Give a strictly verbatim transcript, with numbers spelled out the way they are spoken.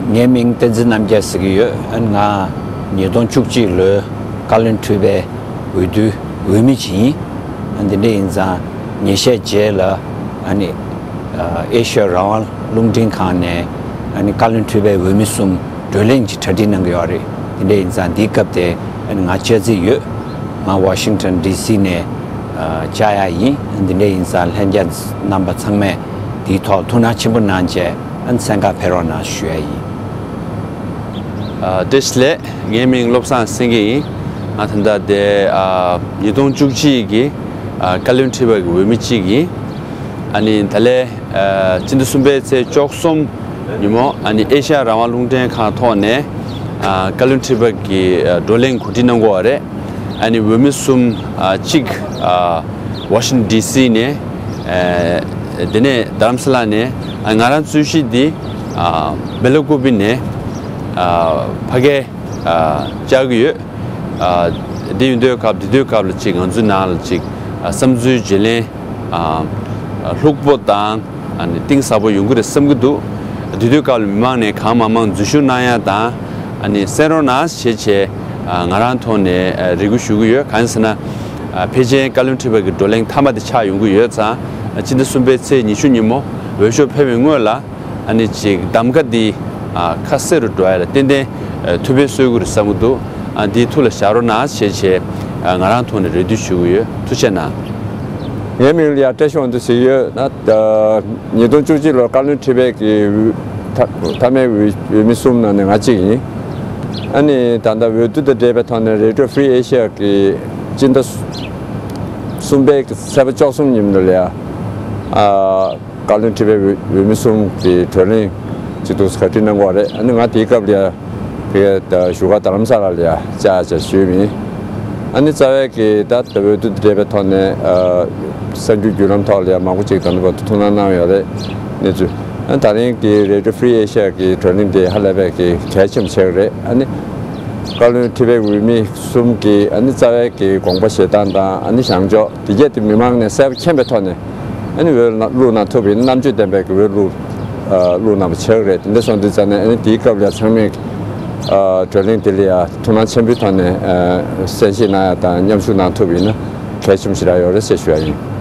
ངའི་མིང་བསྟན་འཛིན་རྣམ་རྒྱལ་ཟེར་གྱི་ཡོད། ཨ་ནི་ང་ཉིས་སྟོང་བཅུ་གཅིག་ལོའི་བཀའ་བློན་ཁྲི་པའི་འོས་བསྡུའི་འོས་མི་ཅིག་ཡིན། ཨ་ནི་འདི་འདྲ་ཡིན་ཙང་ཉིས་ཤས་རྗེས་ལ་ཨ་ནི་ཨ་ཨེ་ཤ་ཡ་རང་དབང་རླུང་འཕྲིན་ཁང་ནས་ཨ་ནི་བཀའ་བློན་ཁྲི་པའི་འོས་མི་གསུམ་བགྲོ་གླེང་གི་གྲ་སྒྲིག་གནང་གི་ཡོད་རེད། འདི་འདྲ་ཡིན་ཙང་འདིའི་སྐབས་དེ་ཨ་ནི་ང་བཅར་རྩིས་ཡོད། ང་ཝ་ཤིང་ཊོན་ཌི་སི་ནས་ཨ་བཅར་ཡ་ཡིན། འདི་འདྲ་ཡིན་ཙང་ལྷན་རྒྱས་རྣམ་པ་ཚང་མས་འདིའི་ཐོག་ཐུགས་སྣང་ཆེན་པོ་གནང་བྱས་ཨ་ནི་གསན་གར་ཕེབས་རོགས་གནང་ཞུ་ཡ་ཡིན། ཨ་བཀྲ་ཤིས་བདེ་ལེགས། ངའི་མིང་བློ་བཟང་སེང་གེ་ཡིན། ང་ད་ལྟ་དེ་ཨ་ཉིས་སྟོང་བཅུ་གཅིག་གི་ཨ་བཀའ་བློན་ཁྲི་པ་གི་འོས་མི་གཅིག་ཡིན། ཨ་ནི་ད་ལན་ཨ་སྤྱི་ཟླ་གསུམ་པའི་ཚེས་བཅུ་གསུམ་ཉིན་མོ་ཨ་ནི་ཨེ་ཤ་ཡ་རང་དབང་རླུང་འཕྲིན་ཁང་ཐོག་ནས་ཨ་བཀའ་བློན་ཁྲི་པ་གི་ཨ་བགྲོ་གླེང་གོ་སྒྲིག་གནང་གི་ཡོད་རེད། ཨ་ནི་འོས་མི་གསུམ་ཨ་གཅིག་ཨ་ཝ་ཤིང་ཊོན་ཌི་སི་ནས། ཨ་དེ་ནས་རྡ་རམ་ས་ལ་ནས། ཨ་ང་རང་གཙོས་གཞི་འདི་ཨ་སྦེལ་ཀོབ་ནས་ཨ་ཕ་གིར་ཨ་བཅར་གྱི་ཡོད། ཨ་འདི་ཡིན་དུས་སྐབས་འདི་དུས་སྐབས་ལ་ཅིག་ང་ཚོའི་ནང་ལ་ཅིག་ཨ་བསམ་ཚུལ་བརྗེ་ལེན་ཨ་ལྷུག་པོ་དང་ཨ་ནི་གཏིང་ཟབ་པོ་ཡོང་གི་རེད་བསམ་གྱི་འདུག། འདི་དུས་སྐབས་ལ་མི་མང་ནས་གང་མང་མང་འཛུལ་ཞུགས་གནང་ཡ་དང་ཨ་ནི་གསན་རོགས་གནང་ཞེས་བྱས་ཨ་ང་རང་ཐོག་ནས་ཨ་རེ་སྐུལ་ཞུ་གི་ཡོད། གང་ཡིན་ཟེར་ན། ཨ་ཕལ་ཆེར་བཀའ་བློན་ཁྲི་པ་གི་བགྲོ་གླེང་མཐའ་མ་དེ་ཆགས་ཡོང་གི་ཡོད་ཙང་། ཨ་སྤྱི་ཟླ་གསུམ་པའི་ཚེས་ཉི་ཤུ་ཉིན་མོ་འོས་ཤོག་འཕེན་པའི་སྔོན་ལ་ཨ་ནི་ཅིག་གདམ་ག་འདི་ཨ་ཁ་གསལ་རུ་འགྲོ་ཡ་ལ་ཏན་ཏན་ཨ་ཐུགས་ཕན་གསོས་ཀྱི་རེད་བསམ་གྱི་འདུག། ཨ་འདིའི་ཐུགས་ལ་བཞག་རོགས་གནང་ཞེས་བྱས་ཨ་ང་རང་ཐོག་ནས་རེ་འདུན་ཞུ་གི་ཡོད། ཐུགས་རྗེ་གནང་། ངའི་མིང་ལ་ཡ་བཀྲ་ཤིས་དབང་འདུས་ཟེར་གྱི་ཡོད། ཨ་ཉིས་སྟོང་བཅུ་གཅིག་ལོར་བཀའ་བློན་ཁྲི་པའི་གི་འོས་མཐའ་མཐའ་མའི་འོས་འོས་མི་གསུམ་ནང་ནས་ང་གཅིག་ཡིན། ཨ་ནི་ད་ལྟ་འོས་བསྡུ་དང་འབྲེལ་བའི་ཐོག་ནས་Radio Free Asia གི་སྤྱི་ཟླ་གསུམ་པའི་གི་ཚེས་པ་བཅུ་གསུམ་ཉིན་ལ་ཡ་ཨ་བཀའ་བློན་ཁྲི་པའི་འོས་འོས་མི་གསུམ་གི་བགྲོ་གླེང་ཅིག་འདུག་ག་སྒྲིག་གནང་གི་ཡོད་རེད། ཨ་ནི་ང་དེའི་སྐབས་ལ་ཡ། དེ་གའི་བཞུགས་སྒར་རྡ་རམ་ས་ལ་ལ་ཡ་བཅར་བཅར་ཞུས་མིན། ཨ་ནི་རྩ་བའི་གི་ད་ལྟ་འོས་བསྡུ་དང་འབྲེལ་བའི་ཐོག་ནས་ཨ་གསར་འགྱུར་བརྒྱུད་ལམ་ཐོག་ལ་ཡ་མང་པོ་ཅིག་ད་ལྟ་བར་དུ་ཐུགས་སྣང་གནང་ཡོད་རེད། གནས་ཚུལ། ཨ་ད་རིང་གི་Radio Free Asia གི་བགྲོ་གླེང་དེ་ཧ་ལས་པའི་གི་གལ་ཆེན་པོ་ཆགས་ཀྱི་རེད། ཨ་ནི་བཀའ་བློན་ཁྲི་པའི་འོས་མི་གསུམ་གི་ཨ་ནི་རྩ་བའི་གི་དགོངས་པ་བཞེས་སྟངས་དང་ཨ་ནི་བཞེངས་ཕྱོགས་དེ་གས་དེ་མི་མང་ནས་གསལ་པོ་མཁྱེན་པའི་ཐོག་ནས། ཨ་ནི་འོས་བླུགས་གནང་ཐུབ་པ་ཡིན་ན་རྣམ་དཔྱོད་ལྡན་པའི་འོས་བླུགས་ཨ་བླུགས་གནང་བ་ཆགས་ཀྱི་རེད། དེ་འདྲ་སོང་དུས་ཙང་ནས་ཨ་ནི་དེའི་སྐབས་ལ་ཚང་མས་ཨ་བགྲོ་གླེང་དེ་ལ་ཡ་ཐུགས་སྣང་ཆེན་པོའི་ཐོག་ནས་ཨ་གསན་བཞེས་གནང་ཡ་དང་མཉམ་ཞུགས་གནང་ཐུབ་པ་ཡིན་ན་གལ་ཆེན་པོ་ཞིག་རག་ཡོད་རེད་ཟེར་ཞུ་ཡ་ཡིན།